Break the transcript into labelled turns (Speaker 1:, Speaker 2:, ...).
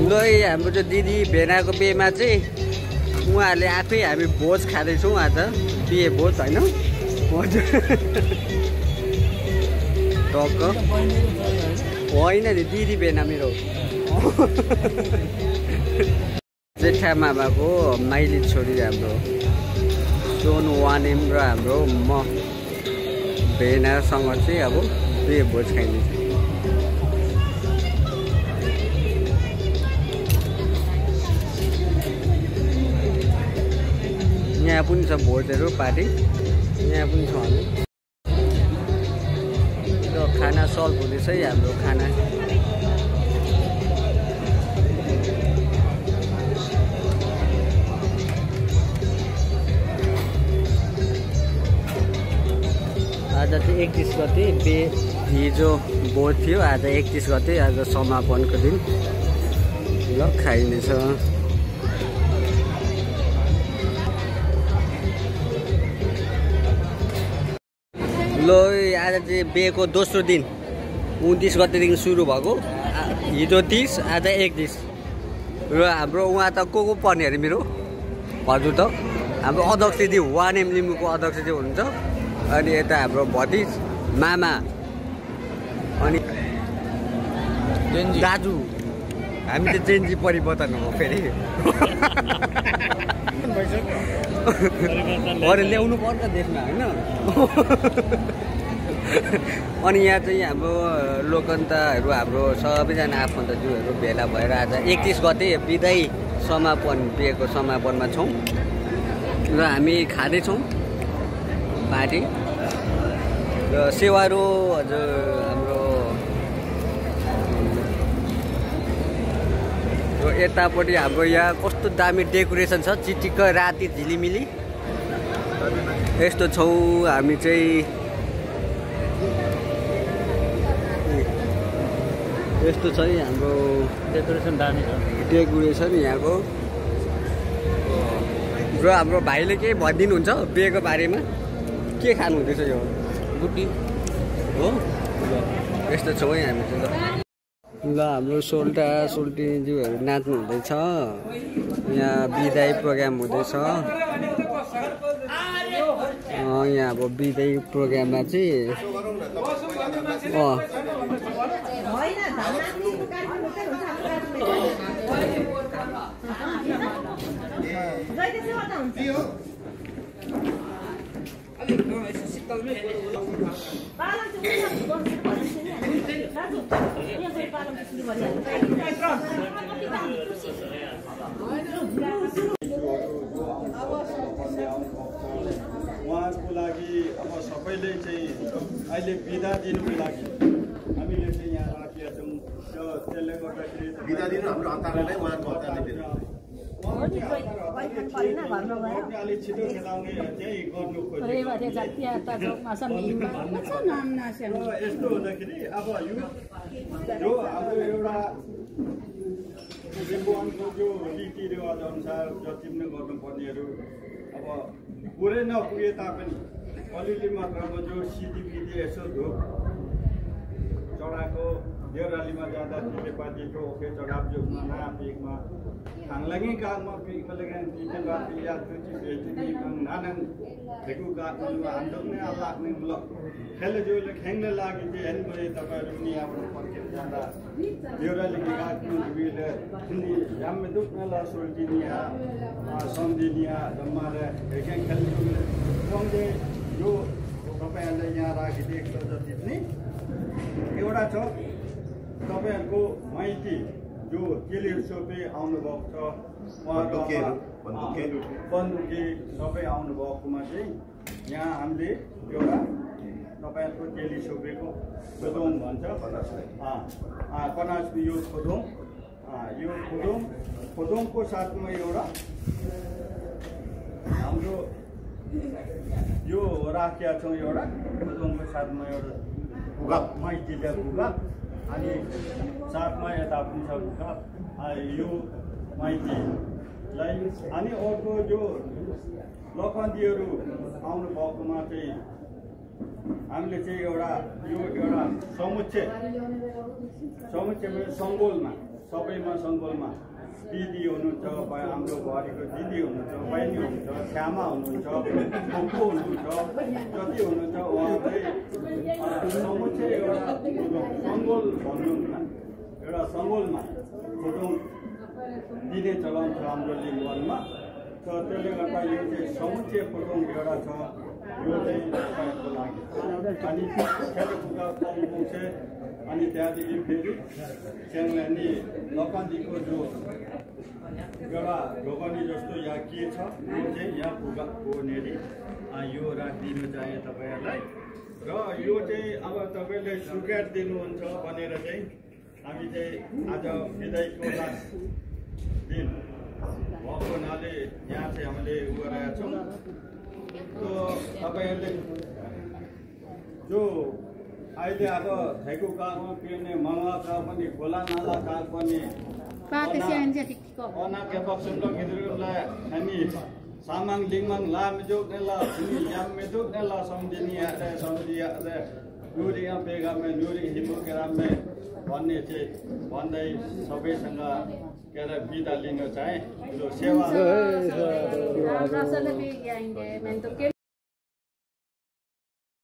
Speaker 1: ल हाम्रो चाहिँ दिदी भेनाको बिहेमा चाहिँ उहाँहरूले आफै हामी भोज खाँदैछौँ आज बिहे भोज होइन टक्क होइन नि दिदी भेना मेरो जेठा मामाको माइली छोरी हाम्रो सोनु वानेम र हाम्रो म भेनासँग चाहिँ अब बिहे भोज खाइदिन्छ। यहाँ पनि छ भोजहरू पार्टी यहाँ पनि छ हामी र खाना सल्भ हुँदैछ है हाम्रो खाना। आज चाहिँ 31 गते हिजो भोज थियो आज 31 गते आज समापनको दिन ल खाइनेछ। ल आज चाहिँ बिहेको दोस्रो दिन 29 गतेदेखि सुरु भएको हिजो 30 आज 31 र हाम्रो उहाँ त को पर्ने अरे मेरो हजुर त हाम्रो अध्यक्षजी वानेम लिम्बूको अध्यक्षजी हुनुहुन्छ अनि यता हाम्रो भतिज मामा अनि दाजु हामी चाहिँ जेन्जी परिवर्तन हो फेरि अरे ल्याउनु पर्छ देशमा होइन। अनि यहाँ चाहिँ हाम्रो लोकन्ताहरू हाम्रो सबैजना आफन्तज्यूहरू भेला भएर आज 31 गते बिदाई समापन बिहेको समापनमा छौँ र हामी खाँदैछौँ पार्टी र सेवारो हजुर हाम्रो यतापट्टि हाम्रो यहाँ कस्तो दामी डेकोरेसन छ चिटिक्क राति झिलिमिली यस्तो छौँ हामी चाहिँ यस्तो छ है हाम्रो डेकोरेसन दामी छ डेकोरेसन यहाँको र हाम्रो भाइले केही भनिदिनुहुन्छ बिहेको बारेमा के खानु हुँदैछ यो गुड्डी हो यस्तो छौँ है हामी चाहिँ ल हाम्रो सोल्टा सोल्टीज्यूहरू नाच्नु हुँदैछ यहाँ बिदाई प्रोग्राम हुँदैछ यहाँ अब बिदाई प्रोग्राममा चाहिँ
Speaker 2: उहाँको लागि अब सबैले चाहिँ अहिले बिदा दिनुको लागि हामीले चाहिँ यहाँ राखेका छौँ त्यसले गर्दाखेरि बिदा दिनु हाम्रो हतारलाई उहाँको हतारले अलिक छिटो खेलाउने चाहिँ गर्नु खोजेको यस्तो हुँदाखेरि अब यो हाम्रो एउटा लिम्बुवानको जो रीतिरिवाज अनुसार जति पनि गर्नुपर्नेहरू अब पुरै नपुगे तापनि अलिअलि मात्रामा जो सिधीपिधी यसो धुप चढाएको देउरालीमा जाँदा तितेपातीको ओके चढाव जो पिकमा थाङलाङै कागमा पिकमा लगान तितेपाती या तुची बेचनी नानङ ठेकु काट्नु हान्डोक्ने लाग्ने ल खेले जोले खेङ्ने लागि चाहिँ हेर्नु पऱ्यो तपाईँहरू पनि आफ्नो फर्केर जाँदा देउरालीको काट्नु बिले झ्याम्मे दुख्नेला सोल्टिनिया सम्झिनिया जम्माले खेङ खेल्नु सँगै यो तपाईँहरूले यहाँ राखिदिएको छ जति पनि एउटा छ तपाईँहरूको माइती जो केली सोपे आउनुभएको छ बन्दुकी सबै आउनुभएकोमा चाहिँ यहाँ हामीले एउटा तपाईँहरूको केली सोपेको खोदोङ भन्छ कनास यो खोदोङको साथमा एउटा हाम्रो यो राखेका छौँ एउटा खोदोङको साथमा एउटा भुगा माइतीले भुगा अनि साथमा यता पनि छ भुगा यो माइतीलाई अनि अर्को जो लखन्तीहरू आउनुभएकोमा चाहिँ हामीले चाहिँ एउटा यो एउटा समुच्चय सङ्गोलमा सबैमा सङ्कुलमा दिदी हुनुहुन्छ, हाम्रो घरको दिदी हुनुहुन्छ, बहिनी हुनुहुन्छ, श्यामा हुनुहुन्छ, खोको हुनुहुन्छ, जति हुनुहुन्छ उहाँकै समुच्चय एउटा सङ्गोल भनौँ न, एउटा सङ्गोलमा फुटुङ दिने चलन छ हाम्रो लिङ्गवनमा। त त्यसले गर्दा यो चाहिँ समुच्चय फुटुङ एउटा छ, यो चाहिँ तपाईँहरूको लागि। अनि खेलकुदा पुग्छ, अनि त्यहाँदेखि फेरि च्याङ्लानी लकन्दीको जो एउटा ढोकनी जस्तो या के छ यो चाहिँ यहाँ पुगाको नेरी यो राखिदिनु चाहे तपाईँहरूलाई। र यो चाहिँ अब तपाईँले स्वीकार दिनुहुन्छ भनेर चाहिँ हामी चाहिँ आज विदाईको लास्ट दिन भएको हुनाले यहाँ चाहिँ हामीले उ गरेका छौँ। तपाईँहरूले जो अहिले अब थाइको कागमा पिउने मङ्गला काग पनि खोला नाला काग पनि अनाके बक्सुम्लो गिद्रुलाई हामी सामाङ लिङमाङ लाम जोग्नेला छिनी याम में जोग्नेला सम्झिनी आए सम्झि आए नुरिया बेगामे नुरि हिमुकेरामे भन्ने चाहिँ भन्दै सबैसँग के अरे बिदा लिन चाहे। सेवा